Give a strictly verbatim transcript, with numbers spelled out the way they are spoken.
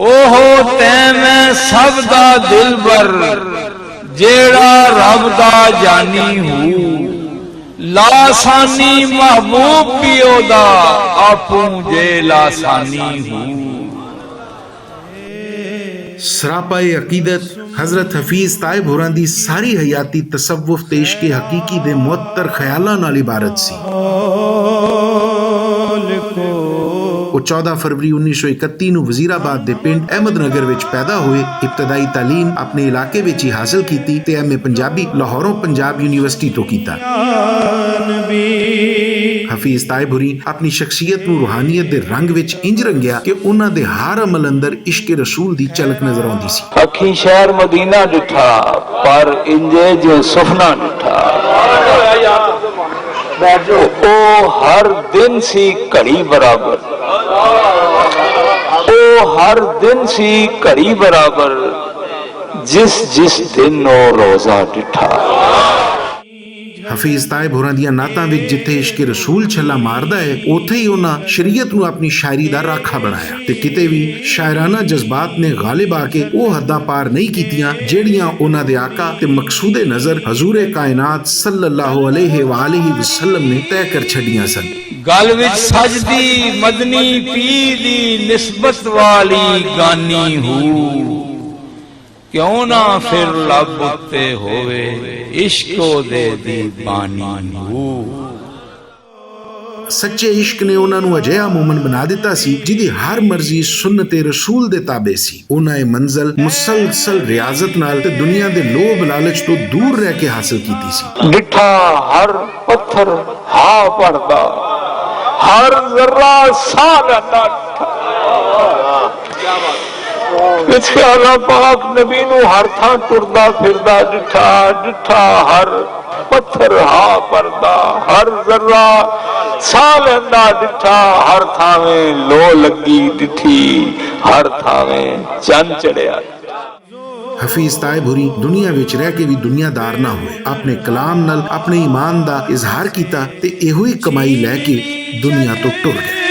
اوہو تے میں سب دا دلبر، جیڑا رب دا جانی ہو۔ لاسانی محبوب پیو دا، آپوں جے لاسانی ہو۔ سراپا عقیدت، حضرت حفیظ طائب ہوراں دی ساری حیاتی تصوف تے عشق حقیقی دے معطر خیالاں نال عبارت سی۔ او چودہ فروری انیس سو اکتی نوں وزیر آباد دے پنڈ احمد نگر وچ پیدا ہوئے۔ ابتدائی تعلیم اپنے علاقے وچ ہی حاصل کیتی تے ایم اے پنجابی لاہوروں پنجاب یونیورسٹی تو کیتا۔ حفیظ طائب ہوری اپنی شخصیت نوں روحانیت دے رنگ وچ انج رنگیا کہ انہاں دے ہر عمل اندر عشق رسول دی چلک نظر آندی سی۔ اکھیں شہر مدینہ ڈٹھا، پر انجے جے سفنا ڈٹھا۔ او ہر دن سی گھڑی برابر، او ہر دن سی گھڑی برابر، جس جس دن او روزہ ڈٹھا۔ حفیظ طائب ہوراں دیاں نعتاں وچ جتھے عشق رسول چھلا ماردا ہے، اوتھے ہی انہاں شریعت نوں اپنی شاعری دا راکھا بنایا تے کتے وی شاعرانہ جذبات نے غالب آ کے او حداں پار نہیں کیتیاں جیڑیاں انہاں دے آقا تے مقصود نظر حضور کائنات صلی اللہ علیہ وآلہ وسلم نے طے کر چھڈیاں سن۔ گل وچ سجدی مدنی پی دی نسبت والی گانی ہو، کیوں نہ پھر لب اتے ہووے عشق دے دی بانی ہو۔ سچے عشق نے انہاں نوں اجہا مومن بنا دتا سی جدی ہر مرضی سنت رسول دے تابع سی۔ انہاں اے منزل مسلسل ریاضت نال تے دنیا دے لوب لالچ تو دور رہ کے حاصل کیتی سی۔ ڈٹھا ہر پتھر ہا پڑدا، ہر ذرہ ساہ لینا ڈٹھا۔ پچھے اللہ پاک نبی نو ہر تھاں ٹردا پھردا ڈٹھا، ڈٹھا ہر پتھر ہا پردا، ہر ذرہ ساہ لیندا ڈٹھا، ہر تھاویں لو لگی ڈٹھی، ہر تھاویں چن چڑھیا۔ حفیظ طائب ہوری دنیا وچ رہ کے بھی دنیا دار نہ ہوئے، اپنے کلام نال اپنے ایمان دا اظہار کیتا تے ایہو ہی کمائی لے کے دنیا تو ٹر گئے۔